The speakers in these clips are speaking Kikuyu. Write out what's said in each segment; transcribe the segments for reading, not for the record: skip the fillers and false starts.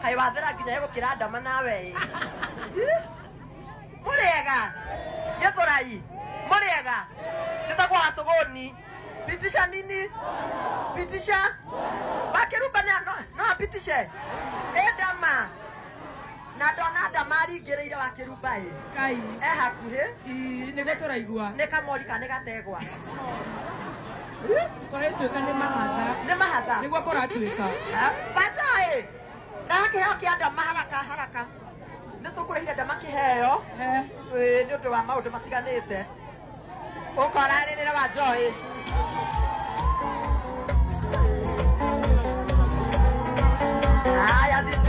Kaĩ wathera nginya ĩgũkĩra ndama nawe ĩ. Mũrĩega Gĩthũrai, mũrĩega. Njĩtagwo Wacũgũni. Pitisha nini? Pitisha Wakĩrumba nĩ no apitishe ĩ ndama na ndona ndama aringĩrĩire Wakĩrumba ĩ. Kai. E hakuhĩ. Ii, nĩguo tũraigua. Nĩ kamori ka nĩ gategwa? Kũratuĩka nĩ mahatha. Nĩ mahatha. Nĩguo kũratuĩka. Bajaĩ na kĩheo kĩa ndama haraka haraka nĩ tũkũrĩhire ndama kĩheo. He. Ĩĩ, nĩ ũndũ wa maũndũ matiganĩte ũkorarĩrĩra wa Joy. Haya DJ.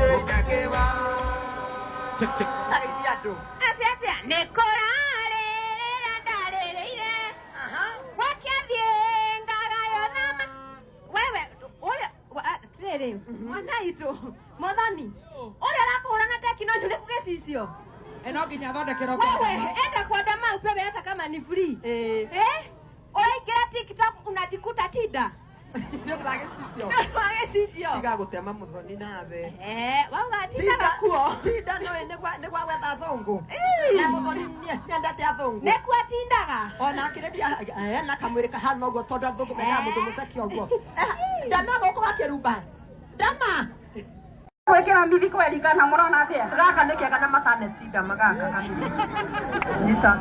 Check, check. Tageithia andũ. Atĩa atĩa nĩ kũrarĩrĩra ndarĩrĩire. Aha. Wakĩathiĩ ngagayo thama wewe ũrĩa atĩrĩrĩ mwana itũ mothoni ũrĩa ũrakũhũra na tekino nĩ gĩcicio. E no nginya athondekerwo wewe kwandama. Enda kuandama upewe hata kama ni free. Ĩĩ. Eh, ũraingĩra TikTok unajikuta tinda. Nĩ ũndũ wa gĩcicio. Nĩ ũndũ wa gĩcicio. Tiga gũtema mũthoni nawe. Eh, wauga tindaga kuo. Tinda nĩ nĩ gwa gwetha athũngũ. Ĩĩ. Na mũthoni nĩendete athũngũ. Nĩkuo atindaga. Ona akĩrĩria na kamwĩrĩ kahana ũguo tondũ athũngũ mendaga mũndũ mũceke ũguo. Ndama gũkũ wakĩrumba ndama. Gwĩkĩra mbithi kweri kana mũrona atĩa? Gaka nĩ kega na mataneti ndama gaka kamiri nyita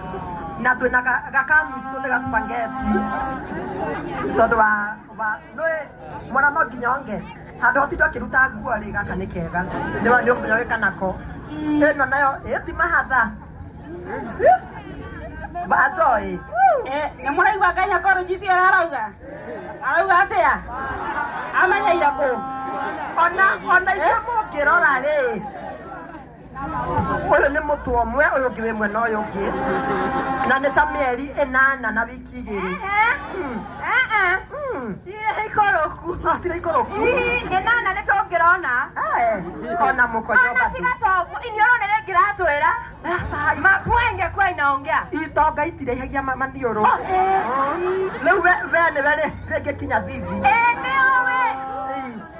na twĩna gakamicu nĩ ga spaghetti tondũ wa nĩ mwana no nginya onge handũ hotinda ũkĩruta nguo rĩ, gaka nĩ kega nĩ nĩ ũkũmenya wĩka nako. Ĩno nayo ĩ ti mahatha Banjoy. Eh, nĩ mũraigua gynecology icio arauga? Arauga atĩa? Amenyeire kũ? Ona ithuĩ mũngĩrora rĩ, ũyũ nĩ mũtwe ũmwe, ũyũ ũngĩ wĩ mwena ũyũ ũngĩ na nĩ ta mĩeri 8 na wiki 2. Tirĩ ikũrũku. Ah, tirĩ ikũrũku. 8 nĩ tũngĩrona. Eh, ona mũkonyo Ona bado. tiga toguo iniũrũ nĩ rĩngĩratwĩra. Ah, mapua ingekuwa inaongea. Itonga itiraihagia maniũrũ. Oh, eh. Rĩu we nĩwe rĩngĩ kinya thithi. Ĩ nĩũĩ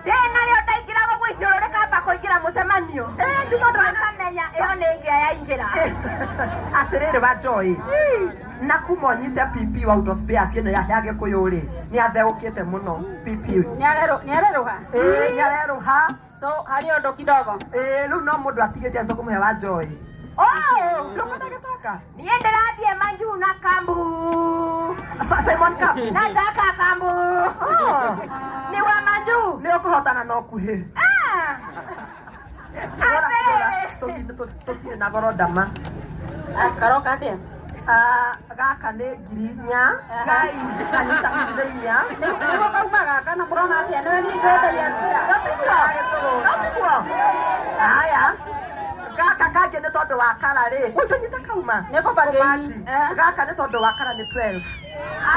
ndĩ narĩo ndaingĩra gũguo iniũrũ rĩkamba kũingĩra mũcemanio. Ĩ, nĩ tondũ makamenya ĩyo nĩ ngĩa yaingĩra. Atĩrĩrĩ wa Joy, na kuma ũnyite PP wa auto spares ĩno ya Gĩkũyũ rĩ, nĩ atheũkĩte mũno PP. Nĩ arerũha. Ĩĩ, nĩ arerũha. So harĩ ũndũ kidogo. Ĩĩ, rĩu no mũndũ atigĩte tũkũmũhe wa Joy. Oh! Ndũkwenda gĩtonga? Niĩ ndĩrathiĩ manju na kambu. Simon Cup. Nataka kambu. Oh. Ni wa manju. Nĩ ũkũhotana na ũkuhĩ. Ah! Atĩrĩrĩ. Tũtirĩ na goro ndama. Ah, karoka atĩa? Ah, gaka nĩ 4,000. Ngai. Kanyita ici nĩ 4. Nĩguo kaumaga kana mũrona atĩa? Nĩwe niĩ njendagia spare. Gatiguo, gatiguo. Haya, gaka kangĩ nĩ tondũ wa kara rĩ, ũyũ tũnyita kauma. Nĩ kũbangĩini. Kũbati. Eh. Gaka nĩ tondũ wa kara nĩ 12,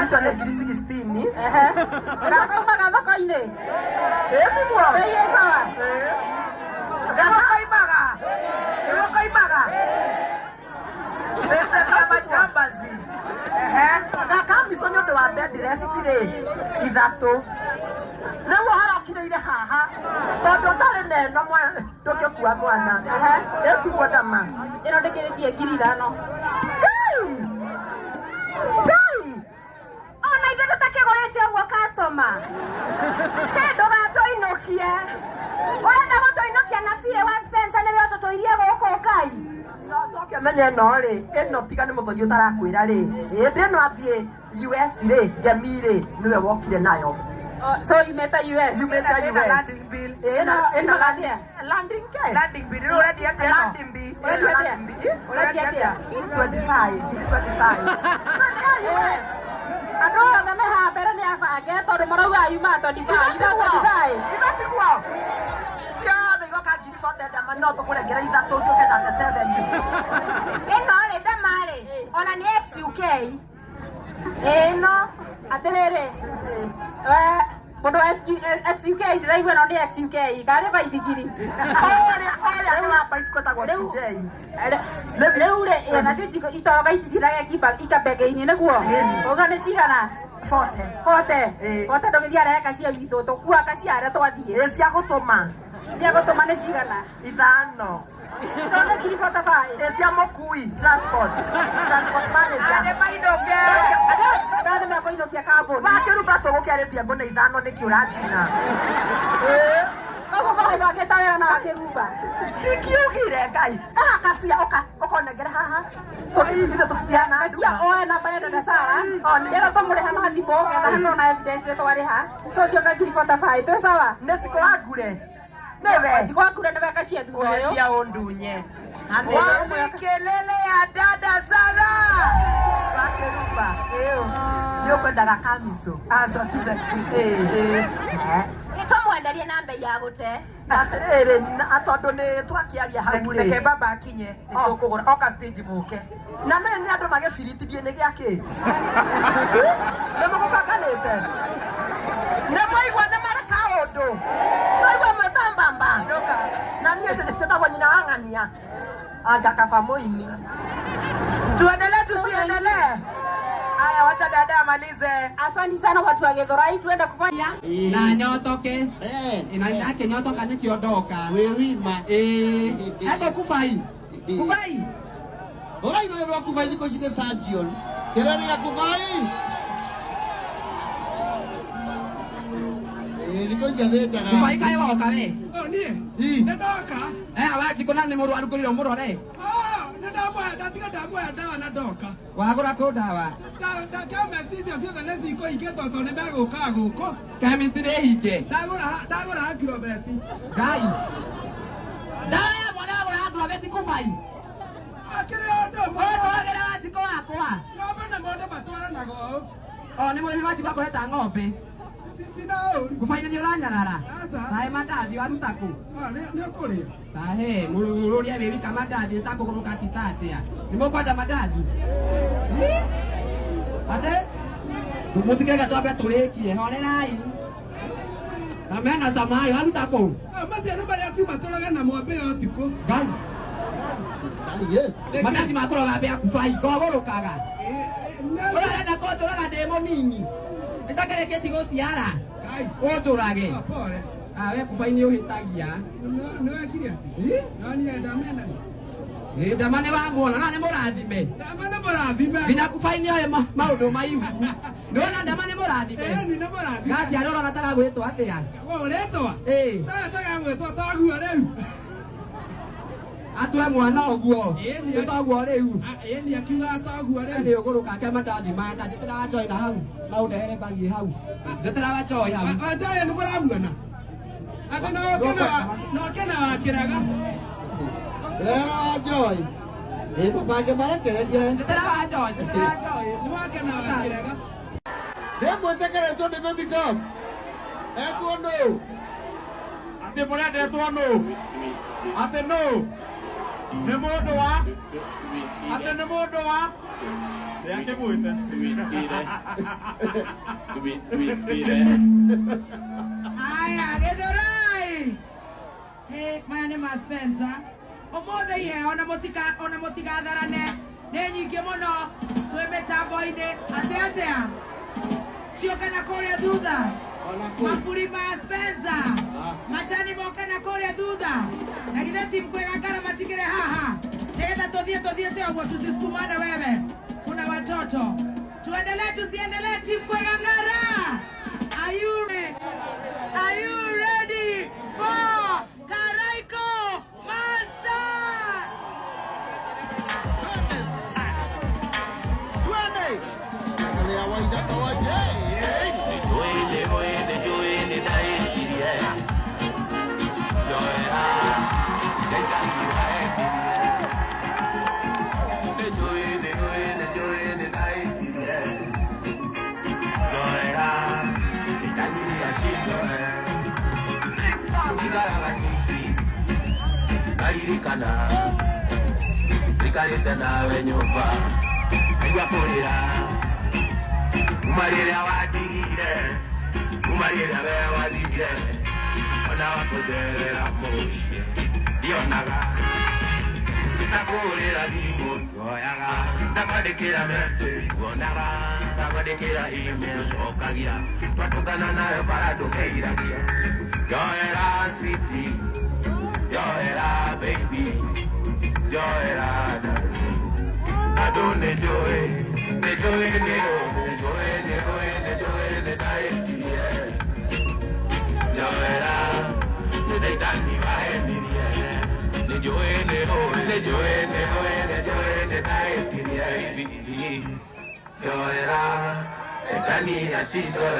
icio nĩ ngiri 16. Ehe. Nĩguo kaumaga thoko-inĩ. Ĩ tiguo? Bei ĩ sawa. Ĩ. Gaka koimaga. Nĩguo koimaga. System ya majambazi. Ehe. Gaka mico nĩ ũndũ wa bed rest rĩ, 3. Rĩu ũhoro ũkirĩire haha tondũ ũtarĩ na ĩno ndũngĩkua mwana. Ehe. Ĩtiguo ndama? Ĩno ndĩkĩrĩtie 5,000. Ngai! Ngai! Ona ithuĩ tũtakĩgũrĩte ũguo customer ke ndũgatũinũkie, ũrenda gũtũinũkia na birĩ wa Spencer nĩwe ũtũtũirie gũkũ Ngai. Coke menye ĩno rĩ, ĩno tiga nĩ mũthoni ũtarakwĩra rĩ, hĩndĩ ĩno athiĩ US rĩ, ngemi rĩ, nĩwe wokire nayo. Oh, so yumĩte US. Yumĩte Ĩna US. landing bill. Ĩno ĩno Ĩno atĩa? Landing ke? Landing bill. Rĩu ũrendia atĩa ĩno? Landing bill. Ĩno Ũrendia atĩa? landing bill. Ũrendia atĩa? 25, ngiri 25. No, nĩ ya US. Andũ othe me haha mbere nĩ abange tondũ marauga yuma 25, yuma 25. Ithatiguo. Ciothe igoka ngiri 40 ndama no tũkũrengera 3 ciũke 37. Ĩno rĩ ndama rĩ ona nĩ XUK ĩno. Atĩrĩrĩ, we mũndũ wa XUK ndĩraigua ĩno nĩ XUK karĩ baithikiri. Ũrĩa nĩ wa bicycle etagwo Rĩu- CJ. Rĩu rĩ ĩ, nacio itonga ititiraga ikabenge-inĩ nĩguo. Ĩni. Ũguo nĩ cigana? 40. 40. Ĩ. 40 ndũgĩthiĩ areka cia witũ tũkua kaciare twathiĩ. Ĩ cia gũtũma. Cia gũtũma nĩ cigana? Ithano. So nĩ ngiri 45. Ĩ cia mũkui, transport manager. Nĩ mainũke. Andũ nĩ mekũinũkia kambuni. Wakĩruba tũgũkĩarĩtie ngũna ithano nĩkĩ ũratina? Koguo mũgũbangĩte wĩra na wakĩrumba. Ndikiugire Ngai. Haha kacia ũka ũkonengere haha. Tũgĩtithie tũkĩtihana. Kacia oe namba ya dada Sara. Oh, nĩ- Getha tũmũrĩha na thimũ getha hakorwo na evidence nĩ twarĩha. So ũcio ka ngiri 45. Twĩ sawa? Nĩ cikũ wa ngure. Nĩwe. Njikwa ngure nĩwe kacia thutha ũyũ. Ũhĩtia ũndunye. Wapi kelele ya dada Sara? Wakĩruba. Nĩ ũkwendaga kamico. Aca ti Tũmwenderie na mbei ya gũte. Atĩrĩrĩ, na tondũ nĩ twakĩaria hau rĩ. Reke baba akinye nĩ tũkũgũra oka stage mũke. Na nĩ nĩ andũ magĩbiritithie nĩ gĩakĩ? Nĩ mũgũbanganĩte? Nĩ mwaigua nĩ marĩ kaũndũ? Mwaigua mwĩtambamba? Na niĩ njĩtagwo nyina wa ng'ania. Anga kaba mũini. Tuendelee tusiendelee? Haya, wacha dada amalize. Asante sana watu wa Githurai, tuende kufanya Na nyotoke ina ndakĩnyotoka nĩkĩo ndoka. Wĩ wima. Ĩĩ ende kubai kubai. Ũrairwo rwa kubai thikũ ici nĩ surgeon. Kĩrĩa gĩa kubai. Ĩĩ thikũ ici athĩnjaga. Kubai kaĩ woka we? Oh, niĩ Ĩ. nĩ ndoka. Eh Wanjikũ na nĩ mũrwaru kũrĩra ũmũrore. Oh, nĩ ndamũhe ndatiga ndamũhe ndawa na ndoka. Wagũra kũ ndawa? Chemist icio ciothe nĩ cikũhingĩtwo tondũ nĩ megũkaga gũkũ. Chemist nĩ hinge. Ndagũra Acrobat. Ngai. Ndawa ya mwana wagũra Acrobat kubai. Akĩrĩ ũndũ ũmwe. Ũndwagĩra Wanjikũ wakwa. Ng'ombe na mũndũ matwaranaga ũũ. O nĩ mũrĩmi Wanjikũ akoreta ng'ombe. Tina ũru. Kubai nĩ ũranyarara. Aca. Tahe mandathi waruta kũ? Ah, nĩ ũkũrĩa. Tahe mũrũria wĩ wika mandathi nĩ takũgũrũka tita atĩa? Nĩ mũkwenda mandathi? Ate? Mũtikega twambe tũrĩkie, horerai. Na mena cama waruta kũ? Ah, macio nĩ marĩa kiuma tũrage namo mbĩa ũtukũ. Ngai. Ngai, ĩ. Mandathi makũroga mbĩa kubai ngogũrũkaga. Ĩ, Ũrĩa arenda kũnjũraga ndĩ mũnini. Itakerekĩtie gũciara. Ngai. Ũnjũrage. Ah, pole. Ah, we kubai nĩ ũhĩtagia. Nĩ wekire atĩa? Nonire ndama ĩno rĩ. Ĩ ndama nĩ wamuona na nĩ mũrathime. Ndama nĩ mũrathime. Nginya kubai nĩ oĩ maũndũ maihu. Nĩwona ndama nĩ mũrathime. Ĩni nĩ mũrathime. Gaciarwo ũrona taragwĩtwo atĩa? We ũretwa? Ĩ. Ndara tagagwĩtwo toguo rĩu. Atue mwana ũguo. Ĩni. Ĩtoguo rĩu. Ah, ĩni akiugaga toguo rĩu. Nĩ ũgũrũka ke mandathi maya ta njĩtĩra Wanjohi na hau na ũndehere bagi hau. Njĩtĩra Wanjohi hau. Wanjohi nĩ mũramuona? Atĩ no ũke na wakĩraga. Rera Wanjohi. Ĩ mabange marekererie. Njĩtĩra Wanjohi, njĩtĩra Wanjohi. Nĩ wake na wakĩraga. Nĩ mwĩtĩkĩrĩtwo nĩ Baby Top. Etwo nũ? Atĩ mũrendetwo nũ? Atĩ nũ? Nĩ mũndũ wa? Atĩ nĩ mũndũ wa? Nĩ akĩmwĩte. Haya, Githurai. Hey, maya nĩ ma Spencer. Ũmũthĩ iheo ona mũtika ona mũtigatharane. Nĩ nyingĩ mũno twĩ mĩtambo-inĩ. Atĩ atĩa? Ciũke na kũrĩa thutha. Ona kũ. Maburi ma Spencer. Macani moke na kũrĩa thutha. Na githĩ timu kwĩgangara matikĩrĩ haha. Nĩgetha tũthiĩ tũthiĩte ũguo tusisukumane wewe. Kuna watoto. Tuendelee tusiendelee timu kwĩgangara. Are you Are you ready for Karaiko Master? Twende. Twende. Angalia Waithaka wa J. Karirikana ikarĩte nawe nyũmba aigua kũrĩra kuma rĩrĩa wandigire kuma rĩrĩa we wathire ona wakũnjerera mũciĩ ndionaga na kũrĩra thimũ ndioyaga. Ndakwandĩkĩra message wonaga, ndakwandĩkĩra email ũcokagia, twatũngana nawe bara ndũkeiragia. Njoera sweetie, njoera baby, njoera darling. Andũ nĩ njũĩ, nĩ njũĩ nĩ ũĩ, nĩ njũĩ nĩ ũĩ, nĩ njũĩ nĩ ndahĩtirie. Njoera nĩ caitani wahenirie. Nĩ njũĩ nĩ ũĩ, nĩ njũĩ nĩ ũĩ, nĩ njũĩ nĩ ndahĩtirie. Njoera caitani acindwe.